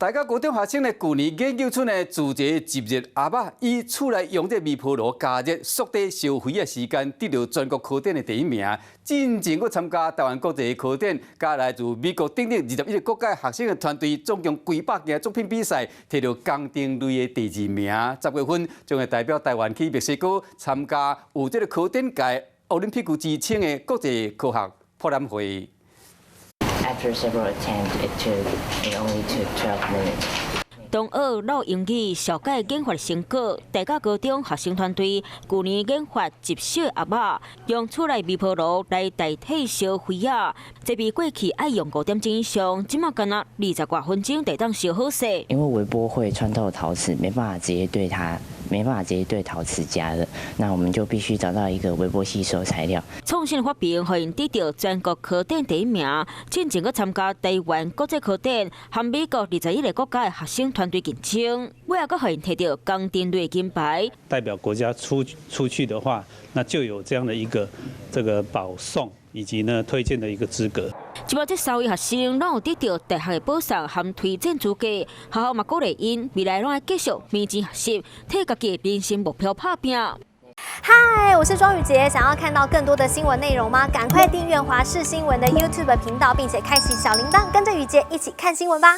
大甲高中學生呢，舊年研究出呢自製集熱盒仔，以厝內用這微波爐加熱縮短燒毀的時間，得到全國科展的第一名。進前閣參加台灣國際科展，佮來自美國等等21個國家學生的團隊，總共幾百件作品比賽，摕到工程類的第二名。10月份將會代表台灣去墨西哥參加有這個科展界奧林匹克之稱的國際科學博覽會。 After several attempts, it only took 12 minutes. 東澳老英語紹介研發成果，大甲高中學生團隊舊年研發集燒盒仔，用厝內微波爐來代替燒火仔，這比過去愛用5點鐘以上，這馬干焦20外分鐘就當燒好勢。因為微波會穿透陶瓷，沒辦法直接對它，沒辦法直接對陶瓷加熱，那我們就必須找到一個微波吸收材料。創新發明，予𪜶得到全國科展第一名，進前閣參加台灣國際科展，和美國21個國家的學生團隊競爭，尾仔閣予𪜶摕到工程類金牌。代表國家出去的話，那就有這樣的一個這個保送以及呢推薦的一個資格。這擺這三位學生攏有得到大學的保送和推薦資格，學校嘛鼓勵𪜶未來攏愛繼續認真學習，替家己的人生目標拍拚。嗨，我是莊宇傑，想要看到更多的新聞內容嗎？趕快訂閱華視新聞的 YouTube 頻道，並且開啟小鈴鐺，跟着宇傑一起看新聞吧。